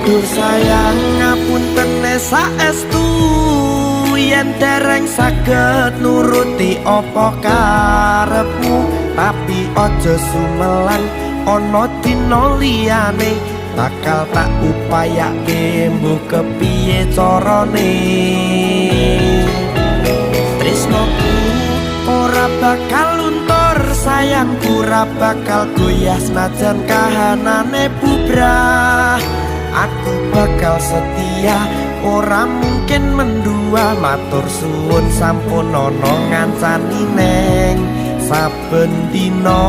Duh sayang, ngapuntene saestu yen dereng saged nuruti apa karepmu, tapi aja sumelang, ana dina liyane bakal tak upayake, mbuh kepiye carane. Tresnoku ora bakal luntur, sayangku ora bakal goyah, senajan kahanane bubrah. Aku bakal setia, ora mungkin mendua. Matur suwun sampun ana ngancani neng saben dina.